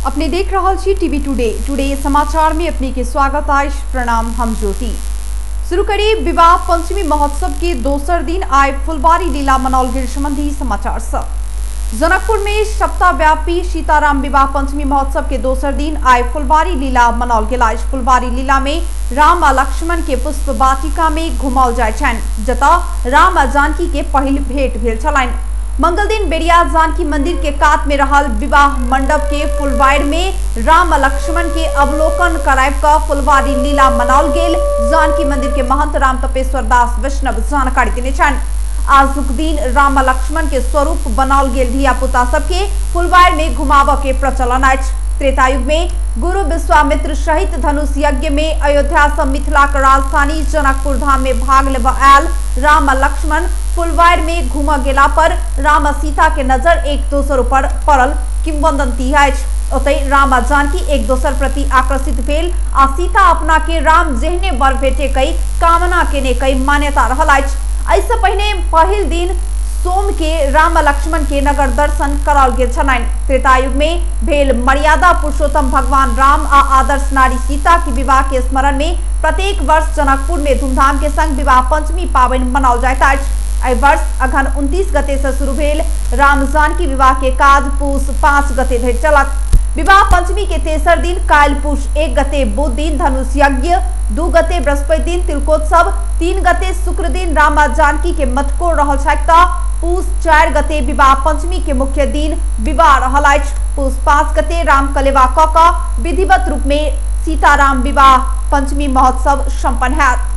अपने देख रहल छी टीवी टुडे। टुडे समाचार में अपने के स्वागत अछि। प्रणाम, हम ज्योति। शुरू करी विवाह पंचमी महोत्सव के दोसर दिन आइ फुलबारी लीला मनाओल गेल संबंधी समाचार सब। जनकपुर में सप्ताहव्यापी सीताराम विवाह पंचमी महोत्सव के दोसर दिन आइ फुलबारी लीला मनाओल गेल अछि। फुलबारी लीला में राम आ लक्ष्मण के पुष्प वाटिका में घुमाओल जाय छनि, जतऽ राम आ जानकी के पहिल भेंट भेल छलनि। मंगल दिन बेरिया जानकी मंदिर के कात में रहल विवाह मंडप के फुलवाड़ में राम आ लक्ष्मण के अवलोकन कराबि कऽ फुलवारी लीला मनाओल गेल। जानकी मंदिर के महंत राम तपेश्वर दास वैष्णव जानकारी देने छनि। आजुक दिन राम आ लक्ष्मण के स्वरूप बनाओल गेल धिया पुता सबके फुलवाड़ में घुमाबऽ के प्रचलन अछि। त्रेतायुग में गुरु विश्वामित्र सहित धनुष यज्ञ में अयोध्या से मिथिला के राजधानी जनकपुर धाम में भाग लेबऽ आयल राम आ लक्ष्मण फुलवाड़ में घूमऽ गेला पर राम आ सीता के नजर एक दोसर पर पड़ल किंवदंती अछि। ओतहि राम आ जानकी एक दोसर प्रति आकर्षित भेल आ सीता अपना के राम जेहने वर भेटे कई कामना केने कई मान्यता रहल अछि। एहिसँ पहिने पहिल दिन सोम के राम आ लक्ष्मण के नगर दर्शन कराओल गेल छलनि। त्रेतायुग में भेल मर्यादा पुरुषोत्तम भगवान राम आ आदर्श नारी सीता के विवाह के स्मरण में प्रत्येक वर्ष जनकपुर में धूमधाम के संग विवाह पंचमी पाबनि मनाओल जाइत अछि। एहि वर्ष अघन 29 गते से शुरू भेल राम जानकी विवाह के काज पूस 5 गते धरि चलत। विवाह पंचमी के तेसर दिन काल्हि पूस 1 गते बुध दिन धनुष यज्ञ, 2 गते बृहस्पति दिन तिलकोत्सव, 3 गते शुक्र दिन राम आ जानकी के मटकोर रहल छथि तऽ पूस 4 गते विवाह पंचमी के मुख्य दिन विवाह रहल अछि। पूस 5 गते राम कलेवा कऽ कऽ विधिवत रूप में सीताराम विवाह पंचमी महोत्सव संपन्न हैत।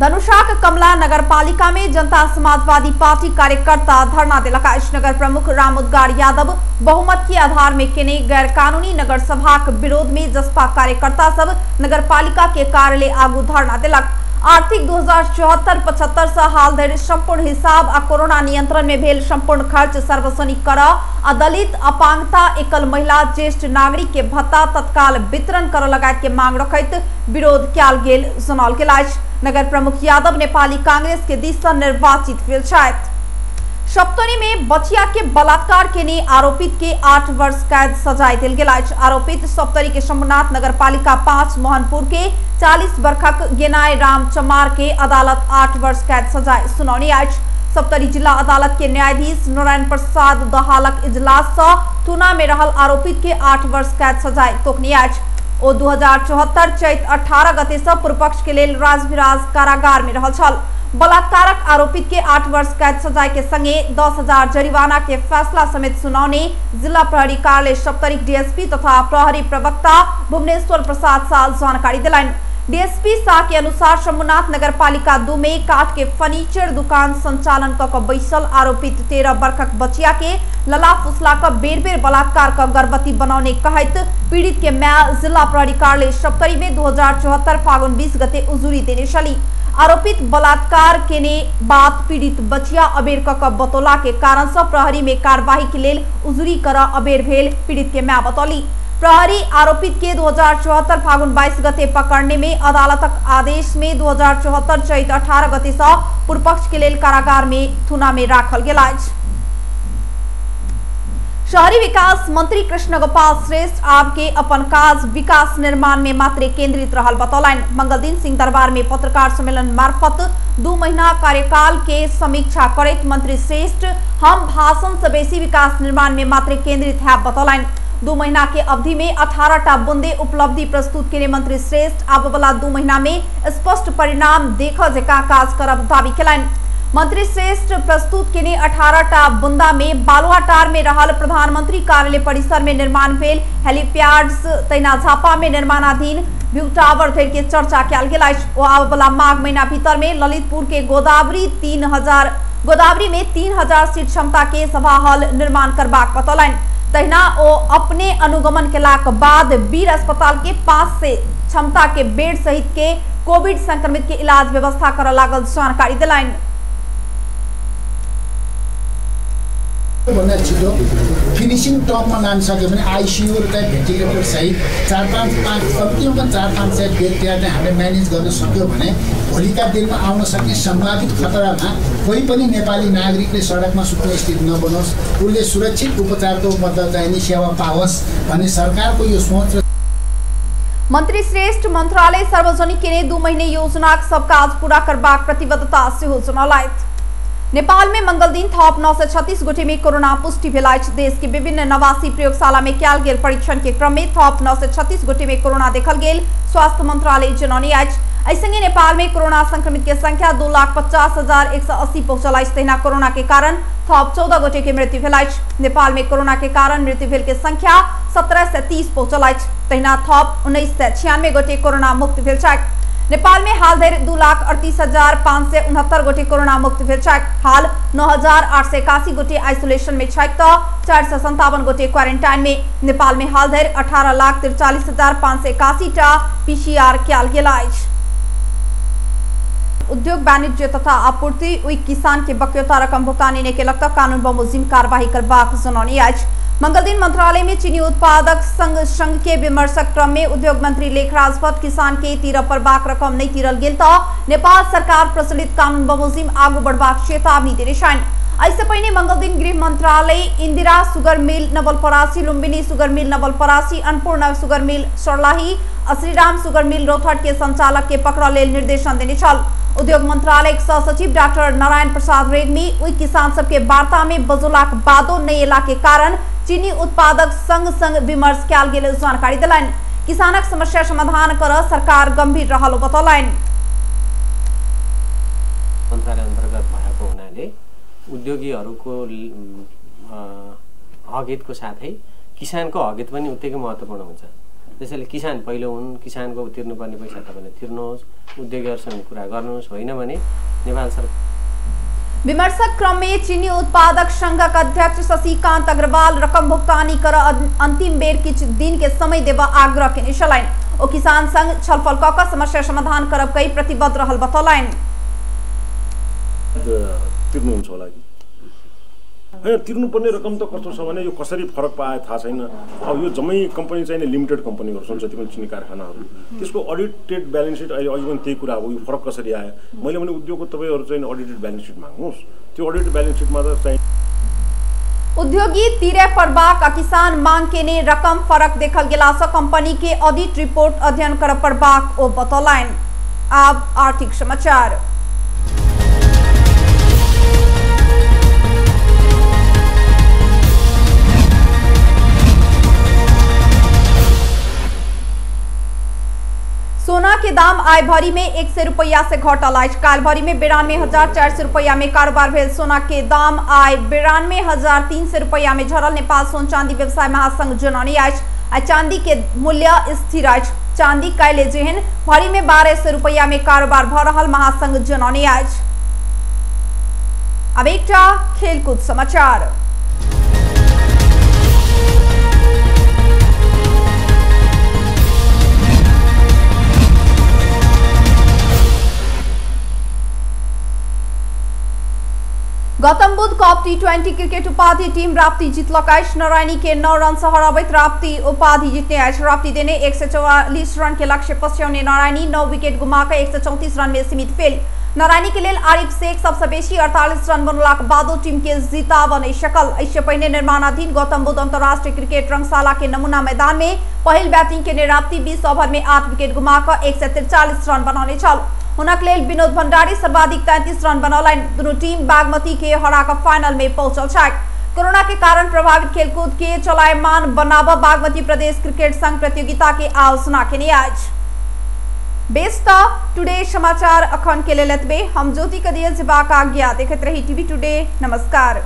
धनुषाक कमला नगरपालिका में जनता समाजवादी पार्टी कार्यकर्ता धरना देलक अछि। नगर प्रमुख रामोद्गार यादव बहुमत के आधार में केने गैरकानूनी नगर सभाक विरोध में जसपा कार्यकर्ता सब नगरपालिका के कार्यालय आगू धरना देलक। आर्थिक 2074-75 से हाल धरि संपूर्ण हिसाब आ कोरोना नियंत्रण में भेल संपूर्ण खर्च सार्वजनिक कर आ दलित, अपांगता, एकल महिला, ज्येष्ठ नागरिक के भत्ता तत्काल वितरण कर लगायत के मांग रखैत विरोध कयल गेल जनाओल गेल अछि। नगर प्रमुख यादव नेपाली कांग्रेस के दिस से निर्वाचित भेल छथि। सप्तरी में बचिया के बलात्कार केने आरोपित के 8 वर्ष कैद सजाय देल गेल अछि। आरोपित सप्तरी के शंभुनाथ नगरपालिका 5 मोहनपुर के 40 वर्षक गेनाय राम चमार के अदालत 8 वर्ष कैद सजाय सुनौने अछि। सप्तरी जिला अदालत के न्यायाधीश नारायण प्रसाद दहालक इजलास से थुना में रहल आरोपित के 8 वर्ष कैद सजाय तोकने अछि। ओ 2074 चैत 18 गते से पूर्वपक्ष के लेल राजविराज कारागार में रहल छल। बलात्कारक आरोपित के 8 वर्ष कैद सजाय के संगे 10,000 जरिमाना के फैसला समेत सुनौने जिला प्रहरी कार्यालय सप्तरी डीएसपी तथा प्रहरी प्रवक्ता भुवनेश्वर प्रसाद शाह जानकारी दिलनि। डीएसपी शाह के अनुसार शंभुनाथ नगरपालिका 2 में काठ के फर्नीचर दुकान संचालन कऽ बैसल आरोपित 13 वर्षक बचिया के लला फुसला कऽ बेर बेर बलात्कार कऽ गर्भवती बनौने कहैत पीड़ित के my जिला प्रहरी कार्यालय सप्तरी में 2074 फागुन 20 गते उजुरी देने छली। आरोपित बलात्कार केने बात पीड़ित बचिया अबेर कऽ बतौला के कारण से प्रहरी में कार्यवाही के लेल उजुरी कर अबेर भेल पीड़ित के my बतौली। प्रहरी आरोपित के 2074 फागुन 22 गते पकड़ने में अदालतक आदेश में 2074 चैत 18 गते से पूर्वपक्ष के लेल कारागार में थुना में राखल गेल अछि। शहरी विकास मंत्री कृष्ण गोपाल श्रेष्ठ आब के अपन काज विकास निर्माण में मात्र केंद्रित रहल बतौलनि। मंगल दिन सिंह दरबार में पत्रकार सम्मेलन मार्फत 2 महीना कार्यकाल के समीक्षा करैत मंत्री श्रेष्ठ हम भाषण से बेसी विकास निर्माण में मात्र केंद्रित है बतौलनि। 2 महीना के अवधि में 18टा बुंदे उपलब्धि प्रस्तुत केने मंत्री श्रेष्ठ आब वाला 2 महीना में स्पष्ट परिणाम देख जकाँ काज करब दावी केलनि। मंत्री श्रेष्ठ प्रस्तुत केने 18टा बुंदा में बालुआटार में रहल प्रधानमंत्री कार्यालय परिसर में निर्माण भेल हेलीपैड्स, तहिना झापा में निर्माणाधीन व्यू टावर धरि के चर्चा कयल गेल अछि। ओ आब वाला माघ महीना भीतर में ललितपुर के गोदावरी में 3000 सीट क्षमता के सभा हॉल निर्माण करबाक बतौलनि। तहिना ओ अपने अनुगमन केलाक बाद वीर अस्पताल के 500 क्षमता के बेड सहित के कोविड संक्रमित के इलाज व्यवस्था करऽ लागल जानकारी दिलनि। भन्दा छिटो फिनिस फिनिसिङ टपमा लान सक्यो भने आइसियु र चाहिँ भेन्टिलेटर सहित 4-5 कम्तीमा पनि 4-500 बेड त्यहाँ चाहिँ हामीले म्यानेज गर्न सक्यौँ भने भोलिका दिनमा आउन सक्ने सम्भावित खतरामा कोही पनि नेपाली नागरिकले सडकमा सुत्ने स्थिति नबनोस्, उसले सुरक्षित उपचारको मतलब चाहिने सेवा पाओस् भन्ने सरकारको यो सोच। मंत्री श्रेष्ठ मंत्रालय सार्वजनिक केने 2 महीने योजनाक सब काज पूरा करबाक प्रतिबद्धता सेहो जनौलथि। नेपाल में मंगल दिन थप 936 गोटे में कोरोना पुष्टि भेल अछि। देश के विभिन्न 89 प्रयोगशाला में कयल गेल परीक्षण के क्रम में थप 936 गोटे में कोरोना देखल गेल स्वास्थ्य मंत्रालय जनौने अछि। एहि संगे नेपाल में कोरोना संक्रमित के संख्या 2,50,180 पहुंचल अछि। तहिना कोरोना के कारण थप 14 गोटे के मृत्यु भेल अछि। नेपाल में कोरोना के कारण मृत्यु भेल के संख्या 1730 पहुंचल अछि। तहिना थप 1996 गोटे कोरोना मुक्त भेल छथि। नेपाल में हाल धरि 2,38,569 गोटे कोरोना मुक्त भेल छथि। हाल 9,881 गोटे आइसोलेशन में छथि त 457 गोटे क्वारेंटाइन में। नेपाल में हाल धरि 18,43,581 टा पीसीआर कयल गेल अछि। उद्योग वाणिज्य तथा आपूर्ति ओहि किसान के बक्यौता रकम भुगतानी नहि केलक त कानून बमोजिम कार्यवाही करबाक जनौने अछि। मंगल दिन मंत्रालय में चीनी उत्पादक संघ संघ के विमर्शक क्रम में उद्योग मंत्री लेखराज भट्ट किसान के तीर परबाक रकम नहीं तीरल गेल त नेपाल सरकार प्रचलित कानून बमोजिम आगू बढ़बाक चेतावनी देने छनि। एहिसँ पहिने मंगल दिन गृह मंत्रालय Indira sugar mill Nawalparasi, Lumbini sugar mill Nawalparasi, Annapurna sugar mill Sarlahi आ श्रीराम सुगर मिल रौतहट के संचालक के पकड़ लेल निर्देशन देने छल। उद्योग मंत्रालय के सह सचिव डॉक्टर नारायण प्रसाद रेग्मी ओहि किसान सबके वार्ता में बजौलाक बादो नहि एला के कारण चीनी उत्पादक संघ संग विमर्श कयल गेल जानकारी देलनि। किसानक समस्या समाधान कर सरकार गंभीर रहल बतौलनि। मन्त्रालय अन्तर्गत भएको हुनाले उद्योगीहरूको हकहितको साथै किसानको हकहित पनि उत्तिकै महत्त्वपूर्ण हुन्छ। त्यसैले किसान पहिलो हुन्, किसानको तिर्नुपर्ने पैसा तपाईँले तिर्नुहोस्, उद्योगीहरूसँग कुरा गर्नुहोस्, होइन भने नेपाल सरकार। विमर्शक क्रम में चीनी उत्पादक संघक अध्यक्ष शशिकांत अग्रवाल रकम भुगतानी कर अंतिम बेर किछु दिन के समय देबा आग्रह केने छलनि। ओ किसान संग छलफल क क समस्या समाधान करब कहि प्रतिबद्ध रहल बतौलनि। तिर्नुहुन्छ होला कि हैन? तिर्नुपर्ने रकम त कस्तो छ भने यो कसरी फरक पाए थाहा छैन। अब यो जम्मै कम्पनी चाहिँ लिमिटेड कम्पनीहरू छन् जति पनि चिनी कारखानाहरू, त्यसको अडिटेड ब्यालेन्स सिट अहिले अघि पनि त्यही कुरा हो, यो फरक कसरी आयो? मैले भने उद्योगको तपाईँहरू चाहिँ अडिटेड ब्यालेन्स सिट माग्नुहोस्, त्यो अडिटेड ब्यालेन्स सिटमा त चाहिँ उद्योगी तिरे परबाक आ किसान मांग केने रकम फरक देखल गेला सँ कंपनी के ऑडिट रिपोर्ट अध्ययन कर पड़बाक ओ बतौलनि। आब आर्थिक समाचार। सोना के दाम आय भरी में 100 रुपया से घटल अछि। काल्हि भरी में 92,400 रुपया में कारोबार भेल। सोना के दाम आय 92,300 रुपया में झरल। नेपाल सोन चांदी व्यवसाय महासंघ जनौने अछि। आइ चांदी के मूल्य स्थिर अछि। चांदी काल्हि जेहन भरी में 1,200 रुपया में कारोबार भ रहल महासंघ जनौने अछि। अब एकटा खेलकूद समाचार। Gautam Buddha cup T20 cricket उपाधि टीम राप्ती जितलक अछि। नारायणी के 9 रन से हराबैत राप्ती उपाधि जितने अछि। राप्ती देने 144 रन के लक्ष्य पछ्याउने नारायणी 9 विकेट गुमाकर 134 रन में सीमित भेल। नारायणी के लेल आरिफ शेख सबसे बेसी 48 रन बनौलाक बादो टीम के जीताब नहि सकल। एहिसँ पहिने निर्माणाधीन गौतम बुद्ध अंतर्राष्ट्रीय क्रिकेट रंगशाला के नमूना मैदान में पहिल बैटिंग केने राप्ती 20 ओवर में 8 विकेट गुमाकर 143 रन बनौने छल। हुनक लेल विनोद भंडारी सर्वाधिक 33 रन बनौलनि। दुनू टीम बागमती के हराकर फाइनल में पहुंचल छथि। कोरोना के कारण प्रभावित खेलकूद के चलायमान बनाब बागमती प्रदेश क्रिकेट संघ प्रतियोगिता के आयोजना केने अछि। बेस त टुडे समाचार अखन के लेल एतबे। हम ज्योति कदियल जेबाक आज्ञा। देखैत रही टीवी टुडे। नमस्कार।